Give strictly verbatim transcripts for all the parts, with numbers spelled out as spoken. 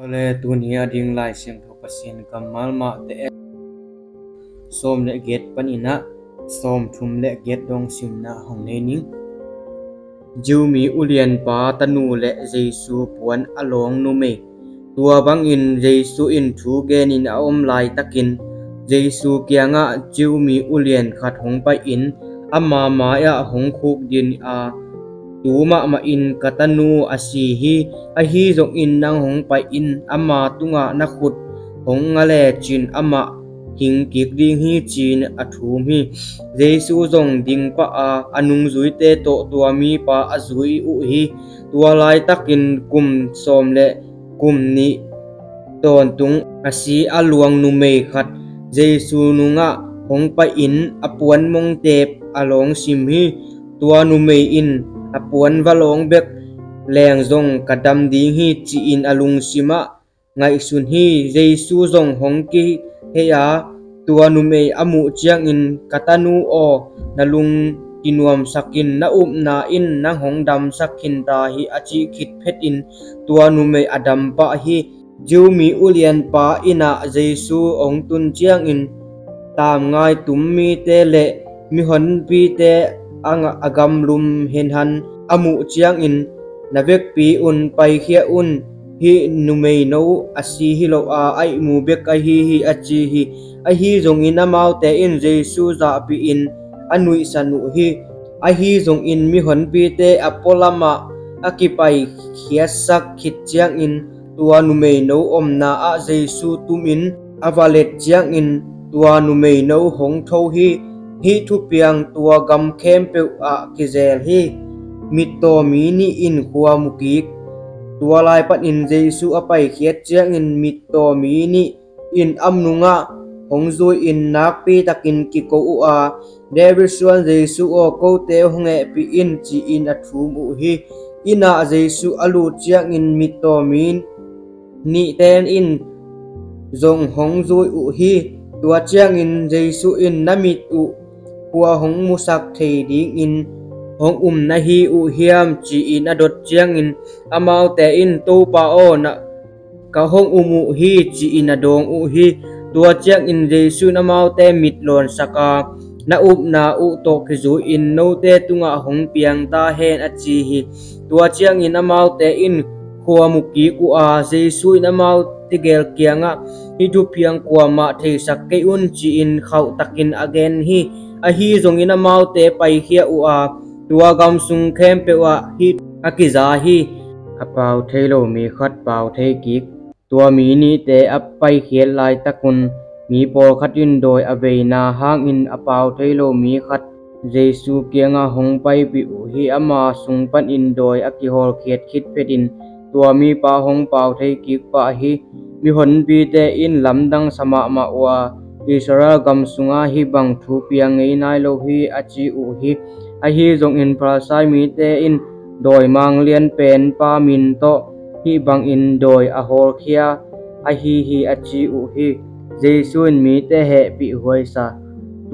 Tua le tuni a ding Lai Siangtho Pasian kammal Mate sawm le giat panin ah sawm thum le giat dong simna hong nei ning. Jew mi ulianpa tanu le Jesu puan a lawng numei. Tua bangin Jesu in thu genin a om laitakin Jesu kiangah Jew mi ulian khat hong pai-in ama mai-ah hong khukdin a, tu mahmah in ka tanu a si hi. Ahi zongin nang hong pai-in ama tungah na khut hong nga lecin amah hing kik ding hi, ci-in a thum hi. Jesu zong ding pah a, a nungzuite tawh tua mipa a zui uh hi. Tua laitakin kum sawm le kum nih tawntung a si a luang numei khat Jesu nungah hong pai-in a puan mongtep a lawng sim hi. Tua numei in a puan va lawng bek leng zong ka dam ding hi, ci-in a lungsimah ngaihsun hi. Jesu zong hong kihei a, tua numei a muh ciangin, ka tanu aw, na lung kinuamsakin na upna in nang hong damsak khin ta hi, a cih khit phetin tua numei a dam pah hi. Jew mi ulianpa innah Jesu hong tun ciangin tamngai tum mite le mihonpite a gamlum henhan a muh ciangin, na vekpi un, paikhia un, hih numeino a si hi lo a, a ihmu bek ahi hi, a ci hi. Ahi zongin amaute in Jesu zahpihin a nuihsan uh hi. Ahi zongin mihonpite a pualamah a kipaikhiatsak khit ciangin tua numeino omna ah Jesu tumin a va let ciangin tua numeino hong tho hi. Hih thupiang tua gam khempeuh ah kizel hi. Mittaw mi nih in khua mu kik. Tua lai panin Jesu a paikhiat ciangin mittaw mi nih in a nungah hong zui-in nakpitakin kiko uh a, David suan Jesu aw, kote hong hehpih in, ci-in a thum uh hi. Innah Jesu a lut ciangin mittaw mi nihte in zong hong zui uh hi. Tua ciangin Jesu in, na mit uh khua hong musak thei dingin hong um na hi uh hiam, ci-in a dot ciangin amaute in, Topa aw, na ka hong um uh hi, ci-in a dawng uh hi. Tua ciangin Jesu in amaute mit lawnsak a, na upna uh tawh kizui-in note tungah hong piang ta hen, a ci hi. Tua ciangin amaute in khua mu kik uh a, Jesu in amaute gel kiangah, hih thupiang kuamah theisak kei un, ci-in khauhtakin a gen hi. Ahi zongin amaute paikhia uh a, tua gam sung khempeuh ah hih a kiza hi. A pau thei lo mi khat pau thei kik. Tua mi nihte a paikhiat laitakun mi pawlkhat in dawi a veina hangin a pau thei lo mi khat Jesu kiangah hong paipih uh hi. Ama sung panin dawi a kihawlkhiat khit phetin tua mipa hong pau thei kik pah hi. Mihonpite in lamdang sa mahmah uh a, Israel gam sungah hih bang thu piang ngei nai lo hi, a ci uh hi. Ahi zongin Farisai mite in, dawimang lianpen pa min tawh hih bangin dawi a hawlkhia ahi hi, a ci uh hi. Jesu in mite hehpih huaisa.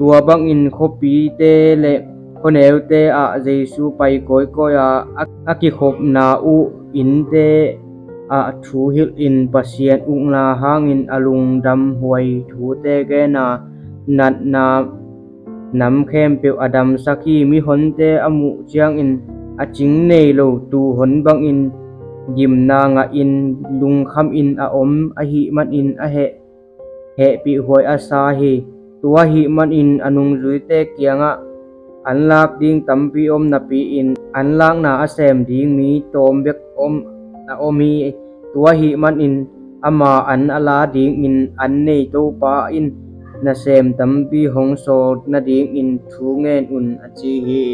Tua bangin khuapite le khuaneute ah Jesu pai kawikawi a, a, a kikhopna uh innte ah thu hilhin Pasian ukna hangin a lungdam huai thute gena, natna nam khempeuh a damsak hi. Mihonte a muh ciangin a cing nei lo tuuhon bangin gimna ngahin lungkhamin a om ahih manin a heh, hehpih huai a sa hi. Tua ahih manin a nungzuite kiangah, anlak ding tampi om napi-in anlakna a sem ding mi tawm bek om, a om hi. Tua ahih manin ama an a la dingin an nei Topa in nasem tampi hong sawl nadingin thu ngen un, a ci hi.